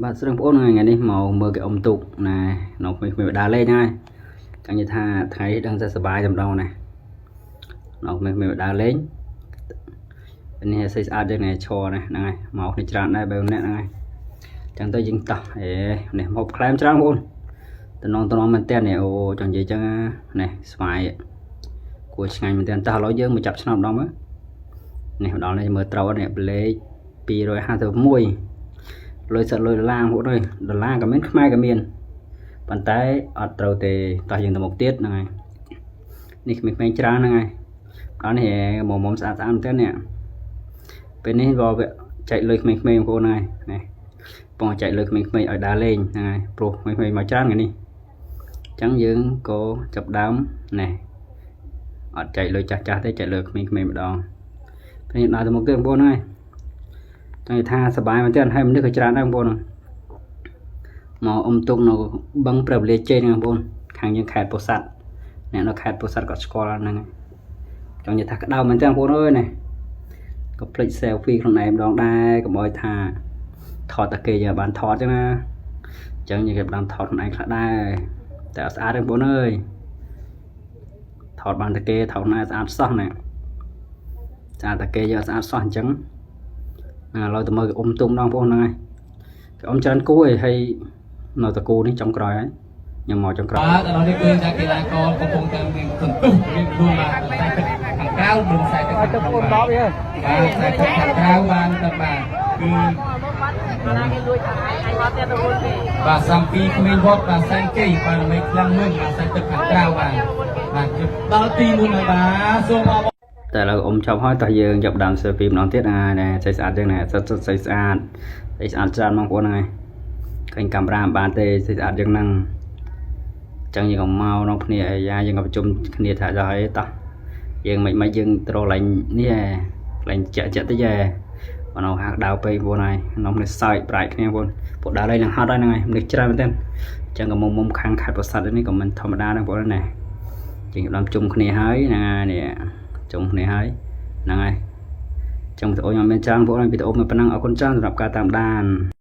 បាទស្ទឹងបងប្អូនថ្ងៃនេះមកមើលគេអុំទូកណែនៅក្មេងៗបដាលេងហើយចង់និយាយថាថ្ងៃនេះដឹងតែសប្បាយតែម្ដងណានៅក្មេងៗបដាលេងនេះស្អីស្អាតយ៉ាងនេះឈរណាហ្នឹងហើយមកគ្នាច្រើនដែរបែបនេះហ្នឹងហើយចឹងទៅយើងតោះអេនេះមកក្លែមច្រើនបងប្អូនតំណងតំណងមែនតើនេះអូចង់និយាយចឹងនេះស្វាយគួរឆ្ងាញ់មែនតើតោះឥឡូវយើងមកចាប់ឆ្នោតម្ដងមើលនេះម្ដងនេះមើលត្រូវនេះលេខ251 លុយសិតលុយដុល្លារបងប្អូនអើយដុល្លារក៏មានខ្មែរក៏មានប៉ុន្តែអត់ត្រូវទេតោះយើងទៅមុខទៀតហ្នឹងហើយនេះក្មេងៗច្រើនហ្នឹងហើយដល់នេះមុំមុំស្អាតស្អាតមែនទែននេះពេលនេះក៏វាចែកលុយក្មេងៗបងប្អូនហ្នឹងហើយនេះបងចែកលុយក្មេងៗឲ្យដើរលេងហ្នឹងហើយព្រោះក្មេងៗមកច្រើនថ្ងៃនេះអញ្ចឹងយើងក៏ចាប់ដើមនេះអត់ចែកលុយចាស់ចាស់ទេចែកលុយក្មេងៗម្ដងពេលនេះដើរទៅមុខទៀតបងប្អូនហ្នឹងហើយ ចង់និយាយថាសប្បាយមែនទែនហើយមនុស្សក៏ច្រើនដែរបងប្អូនមកអុំទូកនៅបឹងព្រះពលាជ័យហ្នឹងបងប្អូនខាងយើងខេត្តពោធិ៍សាត់អ្នកនៅខេត្តពោធិ៍សាត់ក៏ស្គាល់ហ្នឹងចង់និយាយថាក្តៅមែនទែនបងប្អូនអើយនេះក៏ភ្លេច selfie ខ្លួនឯងម្ដងដែរកុំឲ្យថាថតតែគេយើងបានថតចឹងណាអញ្ចឹងយើងគេបានថតខ្លួនឯងខ្លះដែរតែអត់ស្អាតទេបងប្អូនអើយថតបានតែគេថតខ្លួនឯងស្អាតសោះណាស្អាតតែគេយើងអត់ស្អាតសោះអញ្ចឹង ណាឥឡូវទៅមើលគេអុំទុំដងបងប្អូនហ្នឹងហើយគេអុំច្រើនគូឯងហើយនៅតគូនេះចុងក្រោយហើយខ្ញុំមកចុងក្រោយ បាទឥឡូវនេះគឺចាកីឡាករកំពុងតែមានសន្ទុះរៀងខ្លួនបាទខ្សែទឹកខាងក្រៅនិងខ្សែទឹកខាងក្នុងបាទបាទខ្សែទឹកខាងក្រៅបានទៅបាទគឺបាទសំពីក្មេងវត្តបាទសែនជ័យបាទដើម្បីខ្លាំងមើលបាទខ្សែទឹកខាងក្រៅបាទបាទដល់ទីមួយហើយបាទសូមអប តែឥឡូវអុំចប់ហើយតោះយើងចាប់ដើម selfie ម្ដងទៀតអាណែស្អីស្អាតចឹងណែសិតសិតស្អីស្អាតស្អីស្អាតច្រើនបងប្អូនហ្នឹងហើយឃើញកាមេរ៉ាមិនបានទេស្អីស្អាតចឹងហ្នឹងអញ្ចឹងយើងក៏មកក្នុងគ្នាអាយ៉ាយើងក៏ប្រជុំគ្នាថាដល់ហើយតោះយើងមិនមិនយើងត្រូវឡើងនេះឯងឡើងចាក់ចាក់តិចឯងបងនៅហាក់ដៅពេកបងប្អូនហើយក្នុងនេះសើចប្រាយគ្នាបងប្អូនពួកដើរលេងនឹងហត់ហើយហ្នឹងហើយមនុស្សច្រើនមែនទែនអញ្ចឹងក៏មុំមុំខាងខេត្តពោធិ៍សាត់នេះក៏មិនធម្មតាដែរបងប្អូនណាជាងដើមជុំគ្នាហើយហ្នឹងហើយនេះ ជុំគ្នាហើយហ្នឹងហើយចង់វីដេអូខ្ញុំមានច្រើនបងប្អូនវីដេអូមានប៉ុណ្ណឹងអរគុណច្រើនសម្រាប់ការតាមដាន។